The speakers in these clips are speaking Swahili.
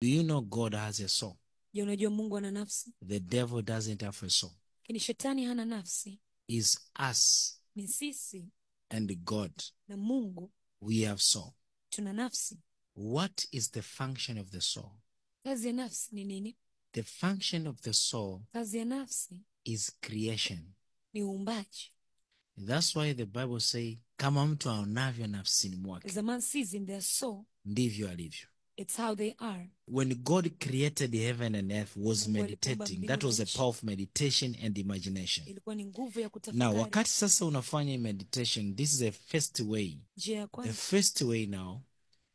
Do you know God has a soul? Je, unajua Mungu ana nafsi? The devil doesn't have a soul. Lakini shetani hana nafsi. It's us Ni sisi and God. na Mungu We have soul. tuna nafsi. What is the function of the soul? Kazi ya nafsi ni nini? The function of the soul Kazi ya nafsi is creation. ni uumbaji. That's why the Bible say, kama mtu aonavyo nafsini mwake, As a man sees in their soul, ndivyo alivyo. it's how they are. When God created heaven and earth, was Mungu alipoumba meditating. mbingu That na was the nchi. power of meditation and imagination. Ilikuwa ni nguvu ya Now, kutafakari. wakati sasa unafanya meditation, this is the first way. Njia ya The kwanza, first way now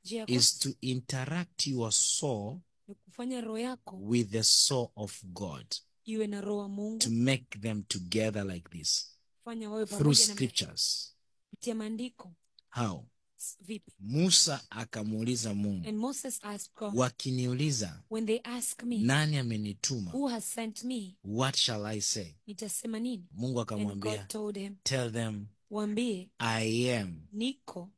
njia ya is kwanza to interact your soul ni kufanya roho yako with the soul of God, iwe na roho wa Mungu, to make them together like this kufanya wawe through pamoja na scriptures. kupitia maandiko. How? Vipi? Musa akamuuliza Mungu, And Moses asked God, wakiniuliza when they ask me, nani amenituma, who has sent me, what shall I say? nitasema nini? Mungu And akamwambia, God told him, tell them waambie I am niko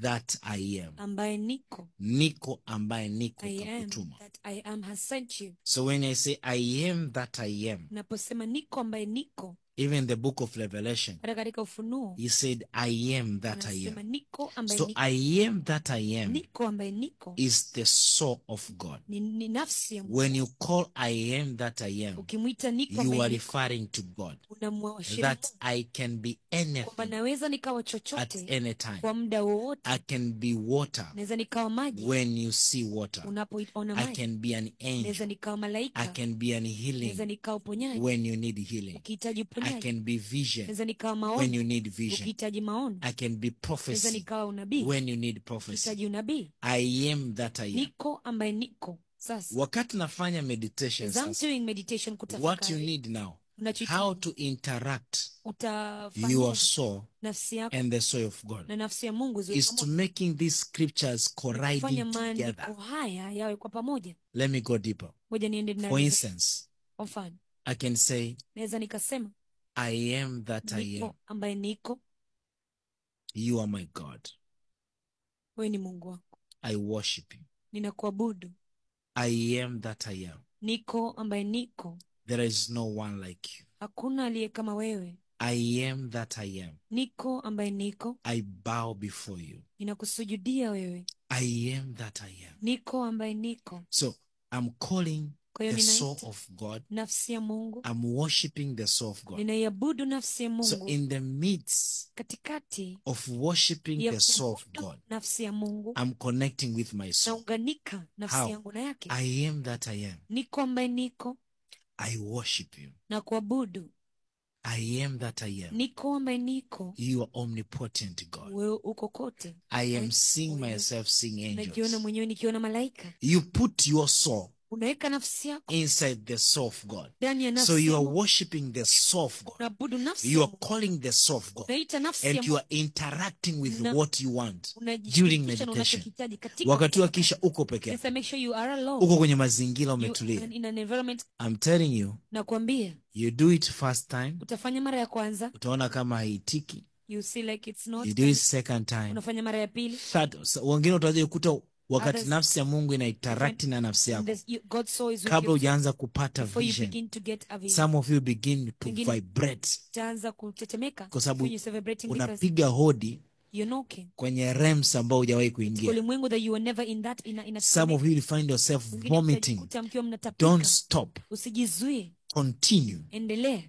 that I am, ambaye niko, niko ambaye niko I am kakutuma. that I am has sent you. So when I say I am that I am, Naposema niko ambaye niko, even the book of Revelation, hata katika Ufunuo he said I am that I anasema am. niko ambaye So niko, I am that I am niko ambaye niko is the soul of God. ni nafsi ya Mungu. When you call I am that I am, Ukimwita niko you ambaye are niko, referring to God. unamwashiria That Mungu I can be kwamba anything naweza nikawa at chochote any time. kwa muda wowote. I can be water Naweza nikawa maji when you see water. unapoona I maji, can be an naweza angel. nikawa I malaika, can be an naweza healing nikawa uponyaji when you need healing. ukihitaji I uponyaji, can be vision naweza nikawa when maono you need vision. ukihitaji maono, I can be naweza prophecy nikawa unabii when you need prophecy. ukihitaji unabii. I am that I am. Niko ambaye niko. Sasa Wakati nafanya meditation as I'm sasa, doing meditation, what you kutafakari, need now, how unachohitaji to interact your utafanyaje soul nafsi yako and the soul of God na nafsi ya Mungu ziwe is to pamoja, making these scriptures ni kufanya colliding maandiko together. haya yawe kwa pamoja. Let me go deeper. Ngoja niende For ndani zaidi. instance, Kwa mfano, I can say, naweza nikasema I am that I am. niko ambaye niko, You are my God. wewe ni Mungu wangu, I worship you. ninakuabudu. I am that I am. Niko ambaye niko, There is no one like you. hakuna aliye kama wewe. I am that I am. Niko ambaye niko, I bow before you. ninakusujudia wewe. I am that I am. Niko ambaye niko. So I'm calling Kwa hiyo the soul ninaita of God. nafsi ya Mungu, I'm worshiping the soul of God. ninaiabudu nafsi ya So Mungu. in the midst Katikati of worshiping ya the soul of kuabudu God, nafsi ya Mungu, I'm connecting with my soul. naunganika nafsi How? yangu na yake. I am that I am. Niko ambaye niko I worship you. na kuabudu. I am that I am. Niko ambaye niko, You are omnipotent God. wewe uko kote. I am seeing Wewe myself seeing najiona angels. mwenyewe nikiona malaika. You put your soul Unaweka nafsi yako inside the soul of God. ndani ya So nafsi you ya are Mungu, worshiping the soul of God. unaabudu nafsi You ya are Mungu, calling the soul of God. unaita nafsi ya And you Mungu are interacting with na what you want during unajishirikisha na meditation. unachokihitaji katika Wakati kutafakari. wakisha uko peke yako, Sasa make sure you are alone, uko kwenye mazingira you are umetulia. in an environment. I'm telling you, Nakwambia you do it first time, utafanya mara ya kwanza, utaona kama haitiki. you see like it's You not do it coming. second time, Unafanya mara ya pili, third. So, wengine utakuja kukuta wakati others nafsi ya Mungu ina different. interact na nafsi And yako, God's soul is with kabla you hujaanza kupata before you vision, begin to get a vision. some of you begin to Wengine vibrate utaanza kutetemeka kwa sababu when you're celebrating because unapiga hodi you're knocking kwenye realms ambao hujawahi katika kuingia. ulimwengu that you were never in that Some of inatetemeka. you will find yourself Wengine vomiting. mtajikuta mkiwa Don't mnatapika. stop. Usijizuie, Continue. endelea.